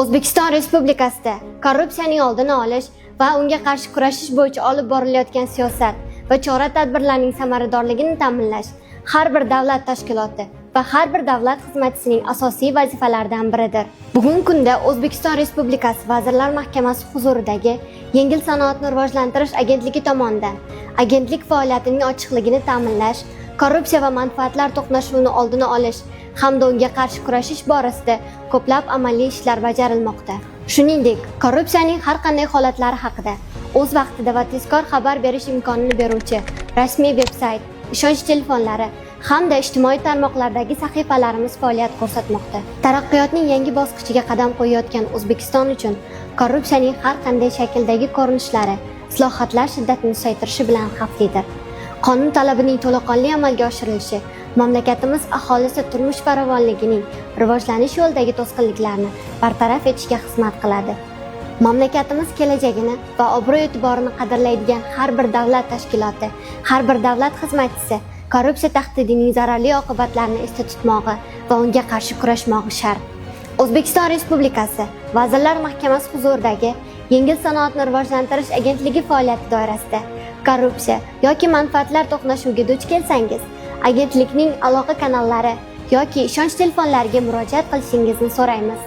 O'zbekiston Respublikasida korrupsiyaning oldini olish va unga qarshi kurashish bo'yicha olib borilayotgan siyosat va chora-tadbirlarning samaradorligini ta'minlash har bir davlat tashkiloti va har bir davlat xizmatchisining asosiy vazifalaridan biridir. Bugungi kunda O'zbekiston Respublikasi Vazirlar Mahkamasi huzuridagi Yengil sanoatni rivojlantirish agentligi tomonidan agentlik faoliyatining ochiqligini ta'minlash, korrupsiya va manfaatlar to'qnashuvini oldini olish hamda unga qarshi kurashish borasida ko'plab amaliy ishlar bajarilmoqda. Shuningdek, korrupsiyaning har qanday holatlari haqida o'z vaqtida va tezkor xabar berish imkonini beruvchi rasmiy veb-sayt, ishonch telefonlari hamda ijtimoiy tarmoqlardagi sahifalarimiz faoliyat ko'rsatmoqda. Taraqqiyotning yangi bosqichiga qadam qo'yayotgan O'zbekiston uchun korrupsiyaning har qanday shakldagi ko'rinishlari islohotlar shiddatini susaytirishi bilan xavflidir. Qonun talabining to'laqonli amalga oshirilishi mamlakatimiz aholisi turmush farovonligining rivojlanish yo'lidagi to'sqinliklarni bartaraf etishga xizmat qiladi. Mamlakatimiz kelajagini va obro'-e'tiborini qadrlaydigan har bir davlat tashkiloti, har bir davlat xizmatchisi korrupsiya tahdidining zararli oqibatlarini esda tutmog'i va unga qarshi kurashmog'i shart. O'zbekiston Respublikasi Vazirlar Mahkamasi huzuridagi Yengil sanoatni rivojlantirish agentligi faoliyati doirasida korrupsiya yoki manfaatlar to'qnashuviga duch kelsangiz, agentlikning aloqa kanallari yoki ishonch telefonlariga murojaat qilishingizni so'raymiz.